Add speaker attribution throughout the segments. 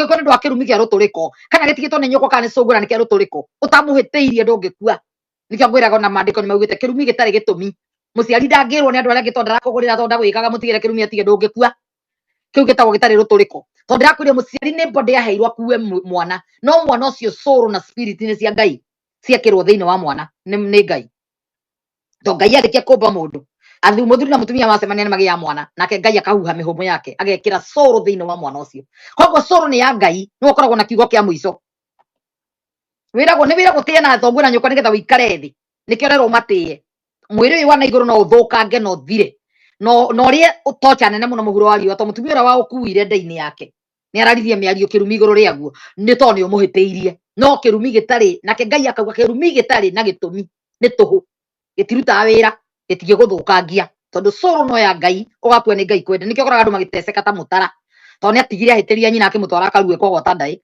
Speaker 1: Ndũngĩkua nĩ ũndũ wa kĩrumi kĩa rũtũrĩko, kana gĩtigĩtwo nĩ nyũkwa kana nĩ cũngũ na nĩ kĩa rũtũrĩko, ũtamũhĩtĩirie ndũngĩkua. Nĩkĩo ngwĩraga ona maandĩko nĩ maugĩte kĩrumi gĩtarĩ gĩtũmi. Mũciari ndangĩrwo nĩ andũ arĩa angĩ tondũ ndarakũgũrĩra, tondũ ndagwĩkaga, mũtigĩre kĩrumi atige, ndũngĩkua. Kĩu gĩtagwo gĩtarĩ rũtũrĩko. Tondũ ndĩrakwĩrire mũciari nĩ body aheirwo akue mwana, no mwana ũcio soul na spirit nĩ cia Ngai, ciekĩrwo thĩinĩ wa mwana nĩ Ngai. To Ngai arĩkia kũmba mũndũ, athu mũthuri na mũtumia macemania nĩ magĩaga mwana, nake Ngai akahuha mĩhũmũ yake agekĩra soul thĩinĩ wa mwana ũcio. Koguo soul nĩ ya Ngai, nĩwe ũkoragwo na kiugo kĩa mũico. Wĩragwo nĩ wĩragwo tĩe na thoguo na nyũkwa nĩgetha ũikare thĩ, nĩkĩo ũrerwo matĩe. Mwĩrĩ ũyũ wa na igũrũ no ũthũkange na ũthire, no na ũrĩe tocha nene mũno mũhuro wa riũa, to mũtumia ũrĩa waũkuire nda-inĩ yake nĩ araririe mĩario kĩrumi igũrũ rĩaguo, nĩ tondũ nĩ ũmũhĩtĩirie. No kĩrumi gĩtarĩ nake Ngai akauga kĩrumi gĩtarĩ na gĩtũmi nĩ tũhũ, gĩtirutaga wĩra, gĩtingĩgũthũkangia, tondũ soul no ya Ngai, ũgakua nĩ Ngai kwenda. Nĩkĩo ũkoraga andũ magĩteceka ta mũtara, tondũ nĩ atigire ahĩtĩria nyina akĩmũtwara akarue kwa gwata ndaĩ,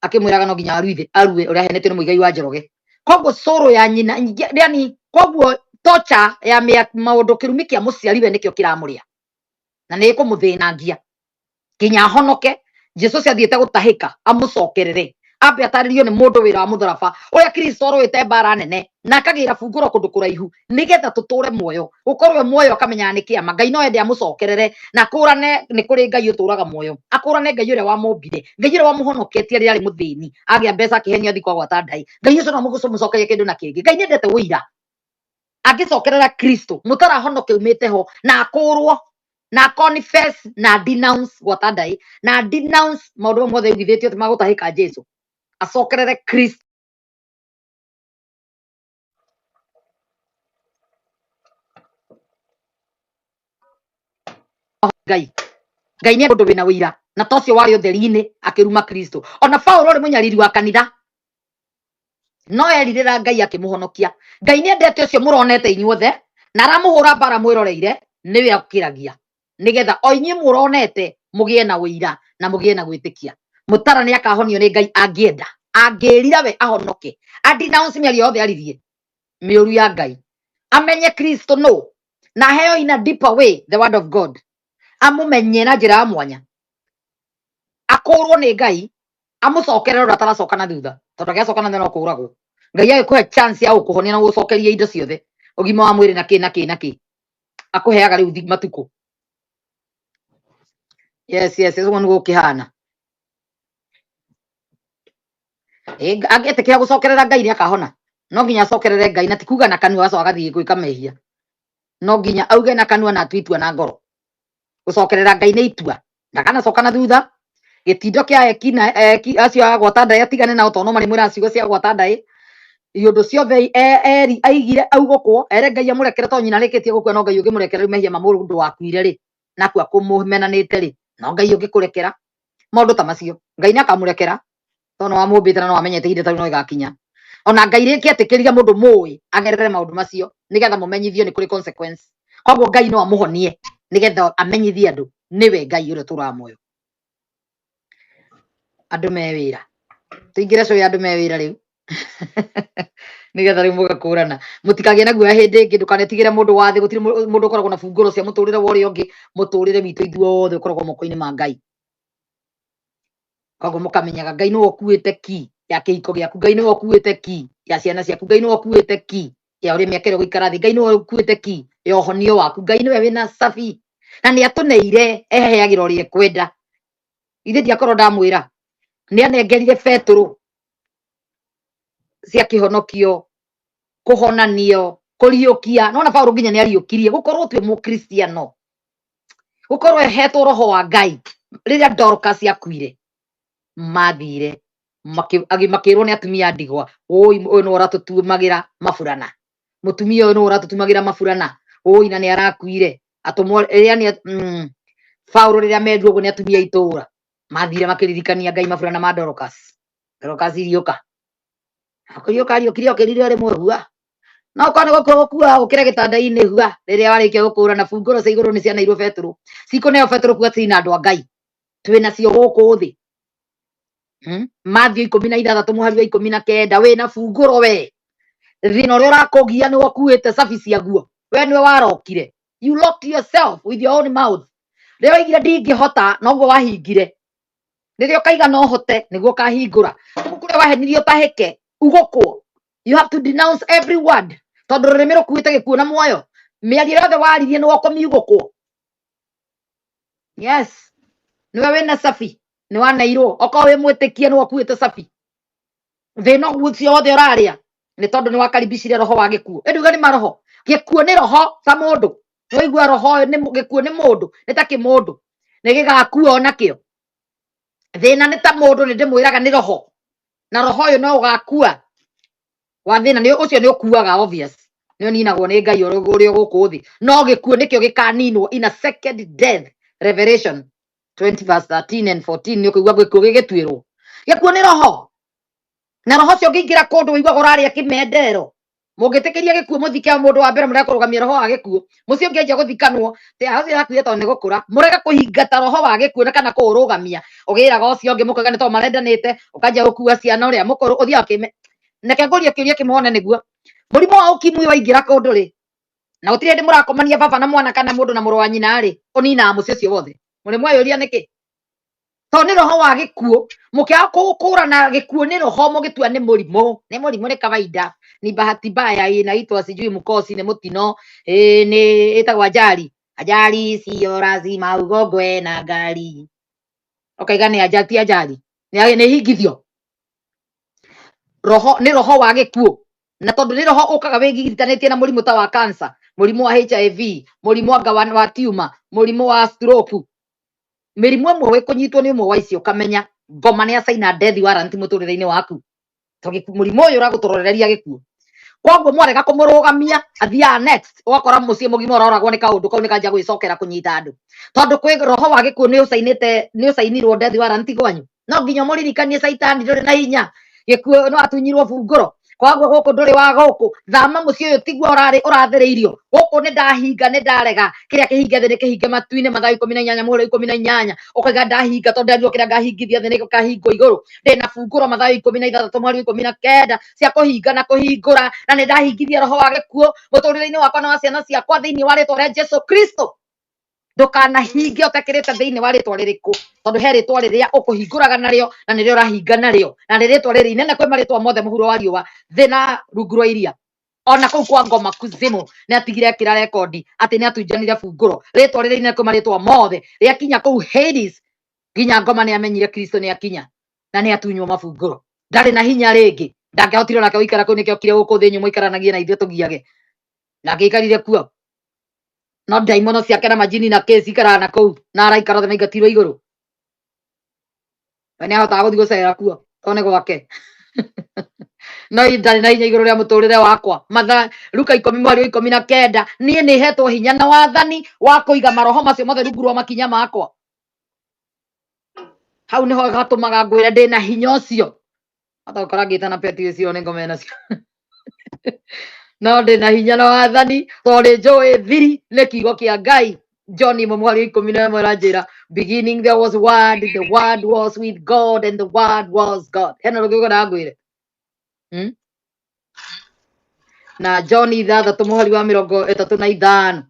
Speaker 1: akĩmwĩraga no nginya aruithe arue ũrĩa ahenetio nĩ Mũigai wa Njoroge. Koguo soul ya nyina, yani koguo tocha ya maũndũ, kĩrumi kĩa mũciari we nĩkĩo kĩramũrĩa na nĩ ĩkũmũthĩnangia nginya ahonoke. Jesu ũcio athiĩte gũtahĩka amũcokerere, ambe atarĩrio nĩ mũndũ wĩra wa mũtharaba ũrĩa Kristo arũĩte mbara nene na akagĩra bungũro kũndũ kũraihu nĩgetha tũtũre muoyo, gũkorwo e muoyo akamenyaga nĩ kĩama. Ngai no ende amũcokerere na akũrane nĩ kũrĩ Ngai ũtũraga muoyo, akũrane Ngai ũrĩa wamũmbire, Ngai ũrĩa wamũhonoketie rĩrĩa arĩ mũthĩni, agĩa mbeca akĩhenio athiĩ kwa gwata ndai. Ngai ũcio no amũcokerie kĩndũ na kĩngĩ. Ngai nĩendete ũira. Angĩcokerera Kristo mũtarahonoke umĩte ho na akũrwo na confess na denounce gwata ndai na denounce maũndũ mamwe mothe augithĩtio atĩ magũtahĩka Jesu, acokerere Kristo. Ngai Ngai nĩ ũndũ wĩna ũira na to ũcio warĩ ũtheri-inĩ akĩruma Kristo. Ona Paulo ũrĩ mũnyariri wa kanitha no erirĩra Ngai akĩmũhonokia. Ngai nĩ endete ũcio mũronete inyuothe na aramũhũra mbara mwĩroreire, nĩwe akĩragia nĩgetha o inyuĩ mũronete mũgĩe na ũira na mũgĩe na gwĩtĩkia. Mũtara nĩ akahonio nĩ Ngai angĩenda, angĩrira we ahonoke, adenounce mĩario yothe aririe mĩũru ya Ngai, amenye Kristo no na aheo in a deeper way the word of God, amũmenye na njĩra ya mwanya, akũrwo nĩ Ngai, amũcokerere ũrĩa ataracoka na thutha, tondũ angĩgacoka na thutha no kũragwo. Ngai agĩkũhe chance ya gũkũhonia na gũgũcokeria indo ciothe, ũgima wa mwĩrĩ na kĩ na kĩ na kĩ, akũheaga rĩu matukũ. Yes, yes, ũguo nĩguo gũkĩhana. Angĩtĩkĩra gũcokerera Ngai nĩ akahona. No nginya acokerere Ngai, na ti kuga na kanua agacoka agathiĩ gwĩka mehia. No nginya auge na kanua na atue itua na ngoro. Gũcokerera Ngai nĩ itua, ndakanacoka na thutha. Gĩtindo kĩa eki na eki acio a gwata ndaĩ atigane nao, tondũ no marĩmwĩraga ciugo cia gwata ndaĩ. Iũndũ ciothe eri aigire augũkwo, ere Ngai amũrekere, tondũ nyina arĩkĩtie gũkua, no Ngai ũngĩmũrekera rĩu mehia ma mũndũ wakuire rĩ, na akua kũmũmenanĩte rĩ, no Ngai ũngĩkũrekera. Maũndũ ta macio Ngai nĩ akamũrekera, tondũ nĩ wamũmbĩte na no wamenyete ihinda ta rĩu no rĩgakinya. Ona Ngai rĩngĩ etĩkĩrire mũndũ mũĩ agerere maũndũ macio nĩgetha mũmenyithio nĩ kũrĩ consequence. Koguo Ngai no amũhonie nĩgetha amenyithie andũ nĩwe Ngai ũrĩa ũtũraga muoyo. Andũ me wĩra, tũingĩre show ya andũ me wĩra rĩu nĩgetha rĩu mũgakũrana, mũtikagĩe na guoya hĩndĩ ĩngĩ. Ndũkanetigĩre mũndũ wa thĩ, gũtirĩ mũndũ ũkoragwo na bungũro cia mũtũrĩre wa ũrĩa ũngĩ. Mũtũrĩre witũ ithuothe ũkoragwo moko-inĩ ma Ngai. Koguo mũkamenyaga Ngai nĩwe ũkuĩte key ya kĩhiko gĩaku, Ngai nĩwe ũkuĩte key ya ciana ciaku, Ngai nĩwe ũkuĩte key ya ũrĩa mĩaka ĩrĩa ũgũikara thĩ, Ngai nĩwe ũkuĩte key ya ũhonio waku, Ngai nĩwe wĩna cabi na nĩ atũneire, eheagĩra ũrĩa ekwenda. Ithe ndiakorwo ndamwĩra nĩ anengerire Betũrũ cia kĩhonokio, kũhonanio, kũriũkia. Nona Paulo nginya nĩ ariũkirie. Gũkorwo twĩ mũkristiano, gũkorwo ehetwo roho wa Ngai. Rĩrĩa Dorcas akuire, mathire makĩrwo nĩ atumia a ndigwa, ũi ũyũ nĩwe ũratũtumagĩra maburana, mũtumia ũyũ nĩwe ũratũtumagĩra maburana, ũi na nĩ arakuire. Atũmwo rĩrĩa nĩ Paulo rĩrĩa merirwo ũguo nĩ atumia a itũũra, mathire makĩririkania Ngai maburana ma Dorcas. Dorcas iriũka, kũriũka ariũkire okĩrire o rĩmwe hua, no korwo nĩ gũkua gũkua ũkĩre gĩtanda-inĩ hua, rĩrĩa warĩkia gũkũra na bungũro cia igũrũ nĩ cianeirwo Betũrũ, cikũneo Betũrũ kuga ciina andũ a Ngai twĩna cio gũkũ thĩ. Matthew 16 mũhari wa 19, wĩna bungũro we, thĩna ũrĩa ũrakũgia nĩwe ũkuĩte cabi ciaguo, we nĩwe warokire. You locked yourself with your own mouth. Rĩrĩa waigire ndingĩhota, noguo wahingire. Rĩrĩa ũkaiga no hote nĩguo ũkahingũra. Ũguo kũrĩa wahenirio ũtahĩke ugũkwo. You have to denounce every word. Tondũ rũrĩmĩ rũkuĩte gĩkuũ na muoyo. Mĩario yothe waririe nĩ ũkũmiugũkwo. Yes. Nĩwe wĩna cabi. Nĩ waneirwo. Okorwo wĩ mwĩtĩkia nĩwe ũkuĩte cabi. Thĩna ũcio wothe ũrarĩa nĩ tondũ nĩ wakaribicire roho wa gĩkuũ. Ĩndĩ uga nĩ maroho. Gĩkuũ nĩ roho ta mũndũ. Nĩwaigua roho nĩ gĩkuũ nĩ mũndũ, nĩ ta kĩmũndũ. Nĩ gĩgakua onakĩo. Thĩna nĩ ta mũndũ, nĩ ndĩmwĩraga nĩ roho. Na roho ũyũ no ũgakua. Wa thĩna nĩ ũcio nĩ ũkuaga obvious. Nĩ ũninagwo nĩ Ngai ũrĩa gũkũ thĩ. No gĩkuũ nĩkĩo gĩkaninwo in a second death. Revelation 20 verse 13 and 14 nĩ ũkũigua gĩkuũ gĩgĩtuĩrwo. Gĩkuũ nĩ roho. Na roho ũcio ũngĩingĩra kũndũ ũiguaga ũrarĩa kĩmendero. Mũngĩtĩkĩria gĩkuũ mũthike mũndũ wa mbere mũrega kũrũgamia roho wa gĩkuũ. Mũciĩ ũngĩanjia gũthikanwo, te ũcio akuire tondũ nĩ gũkũra. Mũrega kũhingata roho wa gĩkuũ na kana kũũrũgamia. Ũgĩraga ũcio ũngĩ mũkauga nĩ tondũ marendanĩte, ũkanjia gũkua ciana ũrĩa mũkũrũ, ũthiaga ũkĩme. Reke ngũrie kĩũria kĩmwe wone nĩguo. Mũrimũ wa ukimwi waingĩra kũndũ rĩ, na gũtirĩ hĩndĩ mũrakomania baba na mwana kana mũndũ na mũrũ wa nyina rĩ, ũninaga mũciĩ ũcio wothe. Mũrĩ mweyũria nĩkĩ? Tondũ nĩ roho wa gĩkuũ. Mũkĩaga kũũkũrana gĩkuũ nĩ roho mũgĩtua nĩ mũrimũ. Nĩ mũrimũ nĩ kawaida. Ni bahati mbaya inaitwa sijui mkosi nĩ mũtino. Ĩ nĩ ĩtagwo ajali. Ajali sio lazima ugongwe na ngari. Ũkaiga nĩ ajali ti ajali. Nĩ hingithio. Roho nĩ roho wa gĩkuũ. Na tondũ nĩ roho ũkaga wĩgiritanĩtie na mũrimũ ta wa cancer, mũrimũ wa HIV, mũrimũ anga wa tumor, mũrimũ wa stroke. Mĩrimũ ĩmwe wĩkũnyitwo nĩ ũmwe wa icio ũkamenya ngoma nĩ acaina death warrant mũtũrĩre-inĩ waku. Tondũ mũrimũ ũyũ ũragũtororeria gĩkuũ. Koguo mwarega kũmũrũgamia athiaga next, ũgakora mũciĩ mũgima ũroragwo nĩ kaũndũ kau nĩ kanjia gwĩcokera kũnyita andũ. Tondũ kwĩ roho wa gĩkuũ nĩ ũcainĩte, nĩ ũcainirwo death warrant kwanyu. No nginya mũririkanie caitani ndũrĩ na hinya. Gĩkuũ no atunyirwo bungũro. Koguo gũkũ ndũrĩ wa gũkũ. Thama mũciĩ ũyũ tiguo ũrarĩ ũrathĩrĩirio. Gũkũ nĩ ndahinga nĩ ndarega. Kĩrĩa kĩhinge thĩ nĩ kĩhinge matu-inĩ Mathayo 18 mũhuro 18. Ũkauga ndahinga tondũ nderirwo kĩrĩa ngahingithia thĩ nĩ gĩkahingwo igũrũ. Ndĩna bungũro Mathayo 16 mũhari 19 cia kũhinga na kũhingũra, na nĩ ndahingithia roho wa gĩkuũ mũtũrĩre-inĩ wakwa na wa ciana ciakwa thĩinĩ wa rĩtwa rĩa Jesu Kristo. Ndũkanahinge ũtekĩrĩte thĩinĩ wa rĩtwa rĩrĩkũ, tondũ he rĩtwa rĩrĩa ũkũhingũraga narĩo na nĩrĩo ũrahinga narĩo, na nĩ rĩtwa rĩrĩ inene kwĩ marĩtwa mothe mũhuro wa riũa thĩ na rungu rwa iria. Ona kũu kwa ngoma kuzimu nĩ atigire akĩra rekondi atĩ nĩ atunjanire bungũro. Rĩtwa rĩrĩ inene kwĩ marĩtwa mothe rĩakinya kũu Hades, nginya ngoma nĩ amenyire Kristo nĩ akinya na nĩ atunywo mabungũro. Ndarĩ na hinya rĩngĩ, ndangĩahotire onake gũikara kũu, nĩkĩo okire gũkũ thĩ nyũmũ aikaranagie na ithuĩ tũgiage. Na angĩaikarire kuo, no ndaimono ciake na majini na kĩ cikaraga na kũu, na araika othe maingatirwo igũrũ. We nĩ ahotaga gũthiĩ gũcera kuo tondũ nĩ gwake. No ndarĩ na hinya igũrũ rĩa mũtũrĩre wakwa. Matha Luka 10 mũhari wa 19, niĩ nĩ hetwo hinya na wathani wa kũiga maroho macio mothe rungu rwa makinya makwa. Hau nĩho gatũmaga ngwĩre ndĩna hinya ũcio. Hata ũkora ngĩtana peti icio nĩ ngome nacio. No ndĩna hinya na wathani tondũ nĩ njũĩ thiri nĩ kiugo kĩa Ngai. John ĩmwe mũhari wa 11 ĩranjĩra, beginning there was word, the word was with God and the word was God. Hena rũngĩ ũkwenda ngwĩre? Na John 6 mũhari wa 35,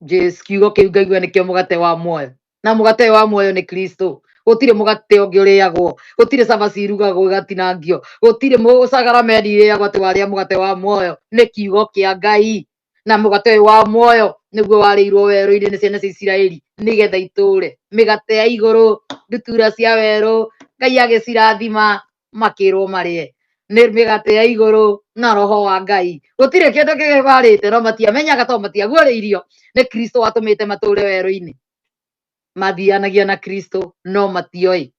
Speaker 1: Jesu kiugo kĩu ngaigua nĩkĩo mũgate wa muoyo. Na mũgate ũyũ wa muoyo nĩ Kristo. Gũtirĩ mũgate ũngĩ ũrĩagwo, gũtirĩ cabaci irugagwo igatinangio, gũtirĩ mũcagarameni irĩagwo atĩ warĩa mũgate wa muoyo. Nĩ kiugo kĩa Ngai. Na mũgate ũyũ wa muoyo nĩguo warĩirwo werũ-inĩ nĩ ciana cia Isiraeli nĩgetha itũre. Mĩgate ya igũrũ, ndutura cia werũ, Ngai agĩcirathima makĩrwo marĩe. Nĩ mĩgate ya igũrũ na roho wa Ngai. Gũtirĩ kĩndũ kĩngĩ marĩte, no matiamenyaga tondũ matiaguũrĩirio. Nĩ Kristo watũmĩte matũre werũ-inĩ. Mathianagia na Kristo no matioĩ.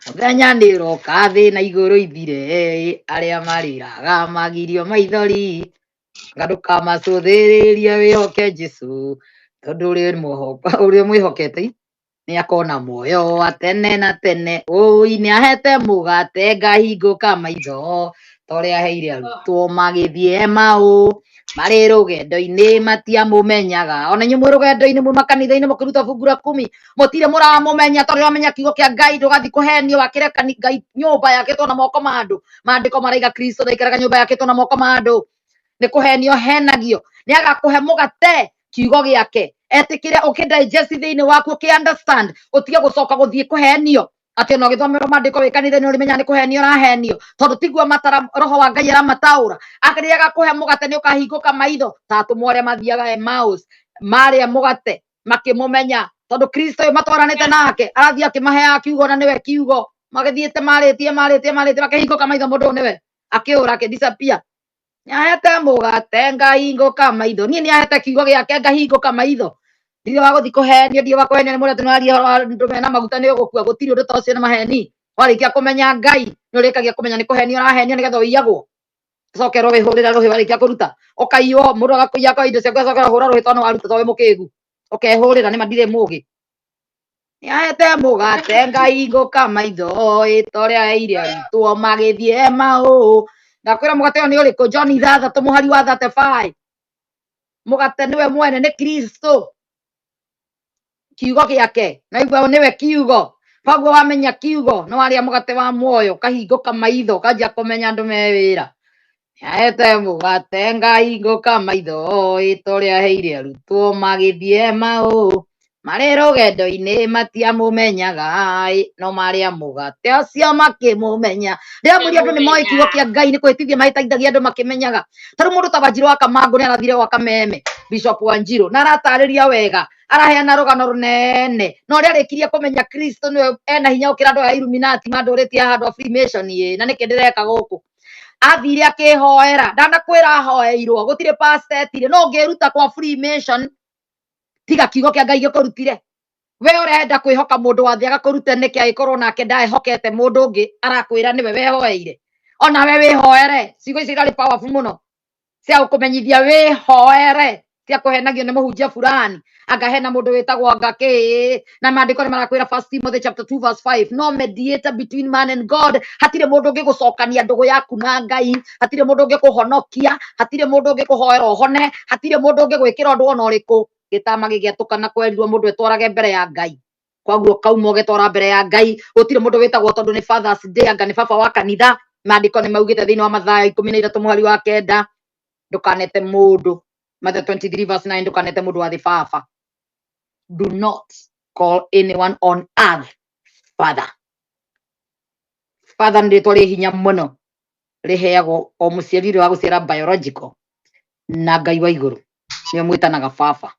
Speaker 1: Mũthenya nĩ ũroka thĩ na igũrũ ithire, arĩa marĩraga magirio maithori. Nga ndũkamacũthĩrĩrie wĩhoke Jesũ, tondũ ũrĩa mwĩhokete nĩ akona muoyo wa tene na tene. Ũi nĩ ahete mũgate ngahingũka maitho, ta ũrĩa aheire arutwo magĩthiĩ Emau. Marĩ rũgendo-inĩ matiamũmenyaga. Ona inyuĩ mwĩ rũgendo-inĩ, mwĩ makanitha-inĩ mũkĩruta fungu la kumi, mũtirĩ mũramũmenya, tondũ ũramenya kiugo kĩa Ngai ndũgathiĩ kũhenio wakĩre Ngai nyũmba yakĩtwo na moko ma andũ. Maandĩko maraiga Kristo ndaikaraga nyũmba yakĩtwo na moko ma andũ. Nĩ kũhenio henagio. Nĩ agakũhe mũgate kiugo gĩake. Etĩkĩre ũkĩ digest thĩinĩ waku, ũkĩ understand, ũtige gũcoka gũthiĩ kũhenio atĩ ona ũgĩthomerwo maandĩko wĩ kanitha nĩ ũrĩmenya nĩ kũhenio ũrahenio, tondũ tiguo matara roho wa Ngai aramataũra. Akĩrĩa agakũhe mũgate nĩ ũkahingũka maitho ta atũmwo arĩa mathiaga Emmaus marĩa mũgate makĩmũmenya, tondũ Kristo ũyũ matwaranĩte nake arathiĩ akĩmaheaga kiugo na nĩwe kiugo. Magĩthiĩte marĩtie marĩtie marĩtie makĩhingũka maitho, mũndũ ũyũ nĩwe akĩũra, akĩdisappear. Nĩahete mũgate ngahingũka maitho, niĩ nĩahete kiugo gĩake ngahingũka maitho. Ndirĩ wa gũthiĩ kũhenio, ndirĩ wa kũhenio nĩ mũndũ atĩ nĩwaria ũhoro wa andũ mena maguta nĩ ũgũkua. Gũtirĩ ũndũ ta ũcio, nĩ maheni. Warĩkia kũmenya Ngai nĩ ũrĩkagia kũmenya nĩ kũhenio ũrahenio, nĩgetha ũiyagwo, ũcokerwo wĩhũrĩre rũhĩ. Warĩkia kũruta ũkaiywo, mũndũ agakũiya akoya indo ciaku, acokerwo hũra rũhĩ tondũ nĩ waruta, tondũ wĩ mũkĩgu, ũkehũrĩra. Nĩ ma ndirĩ mũgĩ. Nĩahete mũgate ngahingũka maitho, ĩ ta ũrĩa heire arutwo magĩthiĩ Emau. Ndakwĩra mũgate ũyũ nĩ ũrĩkũ? John 6 mũhari wa 35. Mũgate nĩwe mwene, nĩ Kristo, kiugo gĩake, naigua nĩwe kiugo. Koguo wamenya kiugo nĩ warĩa mũgate wa muoyo, ũkahingũka maitho, ũkanjia kũmenya andũ me wĩra. Nĩahete mũgate ngahingũka maitho, ĩ ta ũrĩa heire arutwo magĩthiĩ Emau. Marĩ rũgendo-inĩ matiamũmenyaga, ĩ no marĩa mũgate ũcio makĩmũmenya. Ndĩramwĩria andũ nĩ moĩ kiugo kĩa Ngai, nĩ kũhĩtithia mahĩtithagia andũ makĩmenyaga. Ta rĩu mũndũ ta Wanjirũ wa Kamangũ nĩ arathire gwa Kameme, Bishop Wanjirũ, na aratarĩria wega, araheana rũgano rũnene, na ũrĩa arĩkirie kũmenya Kristo nĩwe ena hinya gũkĩra andũ aya Illuminati mandũrĩtie haha, andũ a Freemason, ĩ na nĩkĩ ndĩreka gũkũ. Athire akĩhoera, ndanakwĩra ahoeirwo, gũtirĩ pastor etire. No ũngĩruta kwa Freemason, tiga kiugo kĩa Ngai gĩkũrutire. We ũrenda kwĩhoka mũndũ wa thĩ agakũrute nĩkĩ, agĩkorwo nake ndaehokete mũndũ ũngĩ arakwĩra nĩwe wehoeire? Onawe wĩhoere. Ciugo icio irarĩ powerful mũno cia gũkũmenyithia wĩhoere, cia kũhenagio nĩ mũhunjia fulani, anga hena mũndũ wĩtagwo anga kĩ. Na maandĩko nĩ marakwĩra, First Timothy chapter 2 verse 5, no mediator between man and God. Hatirĩ mũndũ ũngĩgũcokania ndũgũ yaku na Ngai, hatirĩ mũndũ ũngĩkũhonokia, hatirĩ mũndũ ũngĩkũhoera ũhone, hatirĩ mũndũ ũngĩgwĩkĩra ũndũ ona ũrĩkũ. Gĩtama gĩgĩatũkana kwerirwo mũndũ etwarage mbere ya Ngai, koguo kauma ũgetwara mbere ya Ngai. Gũtirĩ mũndũ wĩtagwo tondũ nĩ Fathers Day, anga nĩ baba wa kanitha. Maandĩko nĩ maugĩte thĩinĩ wa Mathayo 13 mũhari wa 9, ndũkanete mũndũ, Matthew 23 verse 9, ndũkanete mũndũ wa thĩ baba. Do not call anyone on earth father. Father nĩ rĩtwa rĩ hinya mũno, rĩheagwo o mũciari ũrĩa wa gũciara biological, na Ngai wa igũrũ nĩwe mwĩtanaga baba.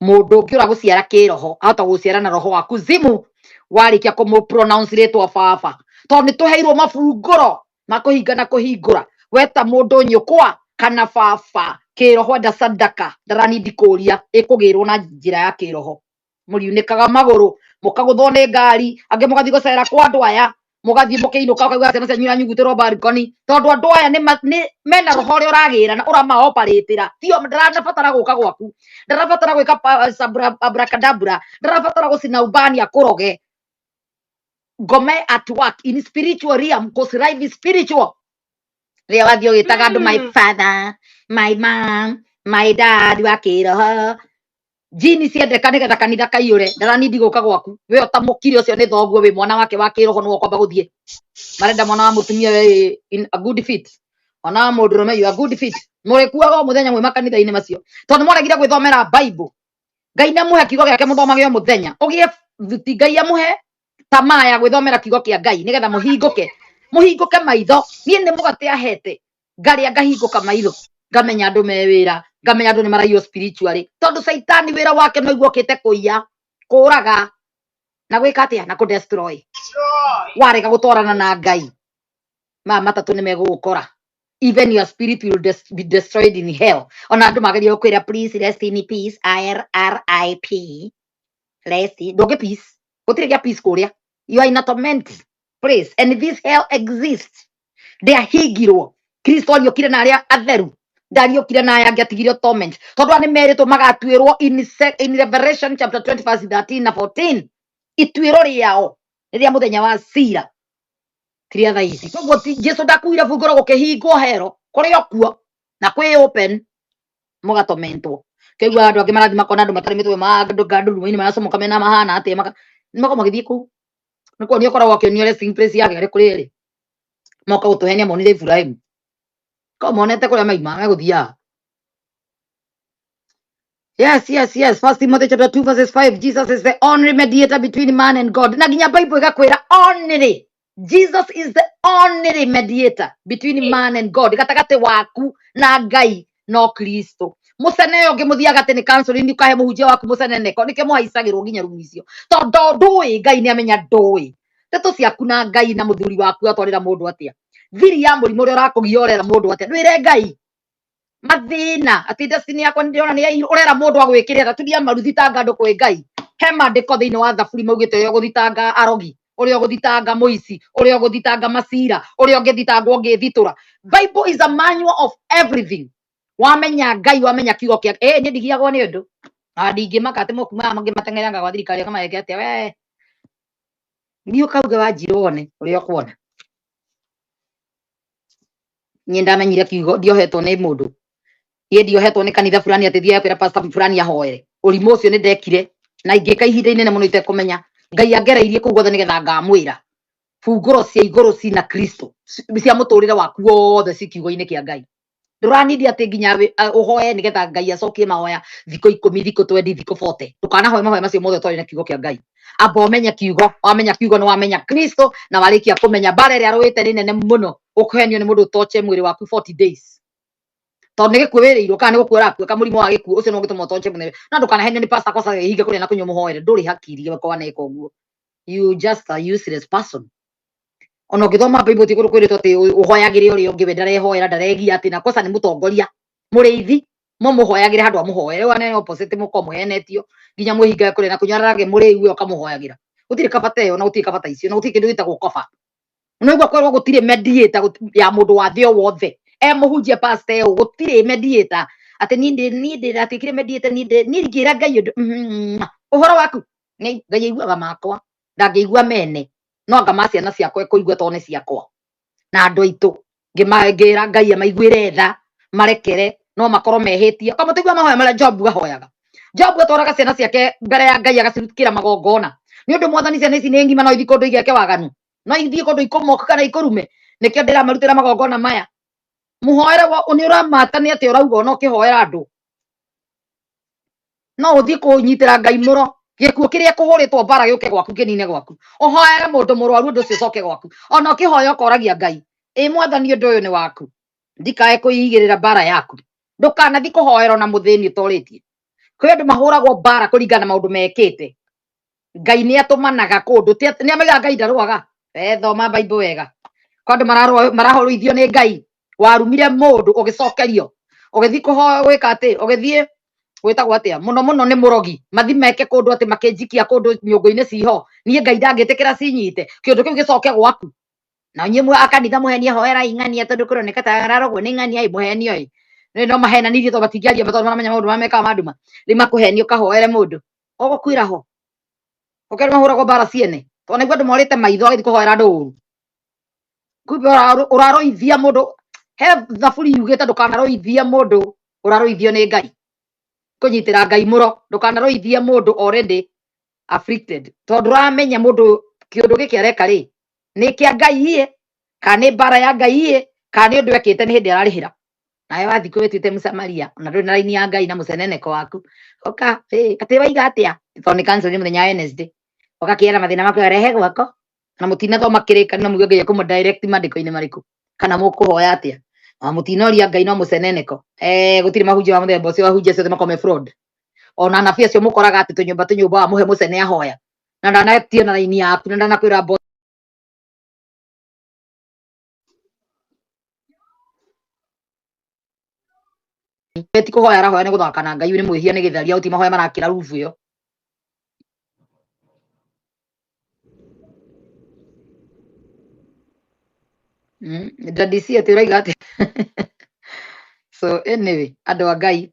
Speaker 1: Mũndũ ũngĩ ũragũciara kĩroho ahota gũciara na roho wa kuzimu warĩkia kũmũ pronounce rĩtwa baba, tondũ nĩ tũheirwo mabungũro ma kũhinga na kũhingũra. Weta mũndũ nyũkwa kana baba kĩroho, enda sadaka, ndaranindi kũria ĩkũgĩrwo na njĩra ya kĩroho. Mũriunĩkaga magũrũ, mũkagũthwo nĩ ngari, angĩ mũgathiĩ gũcera kwa andũ aya, mũgathiĩ mũkĩinũka ũkaigua ciana cianyu iranyugutĩrwo balcony, tondũ andũ aya nĩ mena roho ũrĩa ũragĩra na ũramaoparĩtĩra. Tio ndarabatara gũka gwaku, ndarabatara gwĩka abracadabra, ndarabatara gũcina ubani akũroge. Ngome at work in spiritual realm, 'cause life is spiritual. Rĩrĩa wathiĩ ũgĩtaga andũ my father, my mom, my dad wa kĩroho, jini ciendeka nĩgetha kanitha kaiyũre. Ndaranindi gũka gwaku, we ũtamũkire ũcio nĩ thoguo, wĩ mwana wake wa kĩroho, nĩwe ũkwamba gũthiĩ. Marenda mwana wa mũtumia we in a good fit, mwana wa mũndũrũme you are good fit. Mũrĩkuaga o mũthenya mwĩ makanitha-inĩ macio, tondũ nĩmwaregire gwĩthomera Bible. Ngai nĩamũhe kiugo gĩake mũthomage o mũthenya, ũgĩe thuti. Ngai amũhe tamaa ya gwĩthomera kiugo kĩa Ngai, nĩgetha mũhingũke, mũhingũke maitho. Niĩ nĩ mũgate ahete ngarĩa ngahingũka maitho, ngamenya andũ me wĩra, ngamenya andũ nĩ maraiywo spiritually, tondũ caitani wĩra wake no iguokĩte kũiya, kũraga na gwĩka atĩa, na kũ destroy. Warega gũtwarana na Ngai, maya matatũ nĩ megũgũkora. Even your spirit will be destroyed in hell. Ona andũ mageria gũkwĩra, "Please rest in peace, RIP, rest in," ndũngĩ peace, gũtirĩ gĩa peace kũrĩa. You are in a torment place, and this hell exists. Ndĩahingirwo. Kristo ariũkire na arĩa atheru, ndariũkire na aya angĩ atigire torment, tondũ aya nĩ merĩtwo magatuĩrwo in Revelation chapter 20 verse 13 na 14. Ituĩro rĩao nĩ rĩa mũthenya wa cira, ti rĩa thaa ici. Koguo ti Jesu ndakuire bungũro gũkĩhingwo hero, kũrĩ o kuo na kwĩ open, mũgatomentwo. Kĩigua andũ angĩ marathiĩ makona andũ matarĩ mĩtwe, ma andũ ndurumo-inĩ maracomoka mena mahana atĩa, makorwo magĩthiĩ kũu nĩ kuonio, ũkoragwo akĩonio resting place yake arĩ kũrĩa ĩrĩ. Moka gũtũhenia monire Iburahĩmu, ko monete kũrĩa maima megũthiaga. Yes, yes, yes. First Timothy chapter 2 verses 5. Jesus is the only mediator between man and God. Na nginya Bible igakwira only. Jesus is the only mediator between man and God. Gatagati waku na Ngai no Kristo. Mũcene ũyũ ũngĩmũthiaga atĩ nĩ counseling ũkahe mũhunjia waku mũceneneko nĩkĩo mũhaicagĩrwo nginya rumu icio tondũ ndũĩ Ngai nĩ amenya ndũĩ ndeto ciaku na Ngai na mũthuri waku atwarĩra mũndũ atĩa thiri ya mũrimũ ũrĩa ũrakũgia ũrera mũndũ atĩa ndwĩre Ngai mathina ati destiny yakwa ndirona ni urera mundu agwikire ataturia maruthitanga andu kwi Ngai. He mandiko thiini wa thaburi maugite uria uguthitanga arogi, uria uguthitanga muici, uria uguthitanga macira, uria ungithitangwo ungithitura. Bible is a manual of everything. Wamenya Ngai, wamenya kiugo kia ni ndigiagwo ni undu na ndingimaka ati moku maya mangi mateng'eranga gwa thirikari akamareke atia we ni ukauge wanjirwo wone uria ukuona. Niĩ ndamenyire kiugo ndiohetwo nĩ mũndũ, niĩ ndiohetwo nĩ kanitha fulani atĩ thiaga kwĩra pastor fulani ahoere. Ũrimũ ũcio nĩ ndekire na ingĩka ihinda inene mũno itekũmenya. Ngai angereirie kũu guothe nĩgetha ngamwĩra bungũro cia igũrũ cina Kristo cia mũtũrĩre waku wothe ci kiugo-inĩ kĩa Ngai. Ndũranindi atĩ nginya ũhoe nĩgetha Ngai acokie mahoya thikũ 10, thikũ 20, thikũ 40. Ndũkanahoe mahoya macio mothe ũtarĩ na kiugo kĩa Ngai. Amba ũmenye kiugo, wamenya kiugo nĩ wamenya Kristo, na warĩkia kũmenya mbara ĩrĩa arũĩte nĩ nene mũno ũkũhenio nĩ mũndũ ũtoche mwĩrĩ waku 40 days. Tondũ nĩ gĩkuũ wĩrĩirwo kana nĩ gũkua ũrakua kamũrimũ wa gĩkuũ ũcio no ũgĩtũma ũtoche mũthenya. Na ndũkanahenio nĩ pastor kosa ihinga kũrĩa na kũnyua mũhoere, ndũrĩ hakiri kwaneka ũguo. You just a useless person. Ona ũngĩthoma Bible ti kũndũ kwĩrĩtwo atĩ ũhoyagĩre ũrĩa ũngĩ, we ndarehoera ndaregia atĩ na kosa nĩ mũtongoria mũrĩithi mũmũhoyagĩre handũ amũhoere. Rĩu anene opposite mũkorwo mũhenetio nginya mwĩhinge kũrĩa na kũnyua ararage mũrĩu we ũkamũhoyagĩra. Gũtirĩ kabata ĩyo na gũtirĩ kabata icio na gũtirĩ kĩndũ gĩtagwo koba. Nĩguo kwĩrwo gũtirĩ mediator ya mũndũ wa thĩ o wothe. E mũhunjia pastor ĩyo gũtirĩ mediator atĩ niĩ ndĩratuĩkire mediator, niĩ ndingĩra Ngai ũndũ. Ũhoro waku nĩ Ngai aiguaga makwa, ndangĩigua mene, no anga ma ciana ciakwa ekũigua tondũ nĩ ciakwa na andũ aitũ. Ngĩra Ngai amaiguĩre tha, marekere, no makorwo mehĩtie. Kwa mũtĩgua mahoya marĩa Jobu ahoyaga. Jobu atwaraga ciana ciake mbere ya Ngai agacirutĩra magongona. Nĩ ũndũ Mwathani ciana ici nĩ ng'ima no ithiĩ kũndũ igeke waganu, no ithiĩ kũndũ ikũmoka kana ikũrume, nĩkĩo ndĩramarutĩra magongona maya. Mũhoere nĩ ũramata nĩ atĩa ũrauga ona ũkĩhoera andũ. No ũthiĩ kũnyitĩra Ngai mũro, gĩkuũ kĩrĩa kũhũrĩtwo mbara gĩũke gwaku kĩnine gwaku. Ũhoere mũndũ mũrwaru ũndũ ũcio ũcoke gwaku. Ona ũkĩhoya ũkoragia Ngai, ĩ Mwathani ũndũ ũyũ nĩ waku, ndikae kwĩigĩrĩra mbara yaku. Ndũkanathiĩ kũhoera ona mũthĩni ũtorĩtie. Kwĩ andũ mahũragwo mbara kũringana na maũndũ mekĩte. Ngai nĩ atũmanaga kũndũ, nĩ amaigaga Ngai ndarũaga. We thoma Bible wega. Kwa andũ marahũrithio nĩ Ngai. Warumire mũndũ ũgĩcokerio, ũgĩthiĩ kũhoya gwĩka atĩ, ũgĩthiĩ gwĩtagwo atĩa, mũno mũno nĩ mũrogi, mathi meke kũndũ atĩ makĩnjikia kũndũ nyũngũ-inĩ ciho, niĩ Ngai ndangĩtĩkĩra cinyite, kĩũndũ kĩu gĩcoke gwaku. Na inyuĩ mwe a kanitha mũhenie hoerai ng'ania tondũ kũroneka ta ararogwo nĩ ng'ania ĩ mũhenio ĩ. Rĩu no mahenanirie tondũ matingĩaria tondũ maramenya maũndũ marĩa mekaga ma nduma. Rĩu makũhenie ũkahoere mũndũ, ũgũkuĩra ho. Ũkerwo mahũragwo mbara ciene, tondũ nĩguo andũ morĩte maitho agĩthiĩ kũhoera andũ ũru. Kumbe ũraroithia mũndũ, he thaburi yugĩte ndũkanaroithie mũndũ ũraroithio nĩ Ngai. Kũnyitĩra Ngai mũro, ndũkanaroithie mũndũ already afflicted. Tondũ ũramenya mũndũ kĩũndũ gĩkĩ areka rĩ, nĩ kĩa Ngai ĩ, kana nĩ mbara ya Ngai ĩ, kana nĩ ũndũ ekĩte nĩ hĩndĩ ararĩhĩra. Nawe wathiĩ kwĩtuĩte Mũsamaria, ona ndũrĩ na raini ya Ngai na mũceneneko waku. Ũka, atĩ waiga atĩa? Tondũ nĩ cancel nĩ mũthenya wa Wednesday. Ũgakĩara mathĩna maku rehe gwako. Na mũtinathoma kĩrĩkanĩro na muge Ngai ekũmũ direct maandĩko-inĩ marĩkũ, kana mũkũhoya atĩa. Na mũtinoria Ngai no mũceneneko. Gũtirĩ mahunjio ma mũthemba ũcio, ahunjia acio othe makorwo me fraud. Ona anabii acio mũkoraga atĩ tũnyũmba tũnyũmba wamũhe mũcene ahoya. Na ndanatia na raini yaku, na ndanakwĩra mbo ti kũhoya arahoya nĩ gũthaka na Ngai, nĩ mwĩhia nĩ gĩtharia, ũti mahoya marakĩra rubu ĩyo. Daddy C atĩ ũraiga atĩ. So anyway, andũ a Ngai,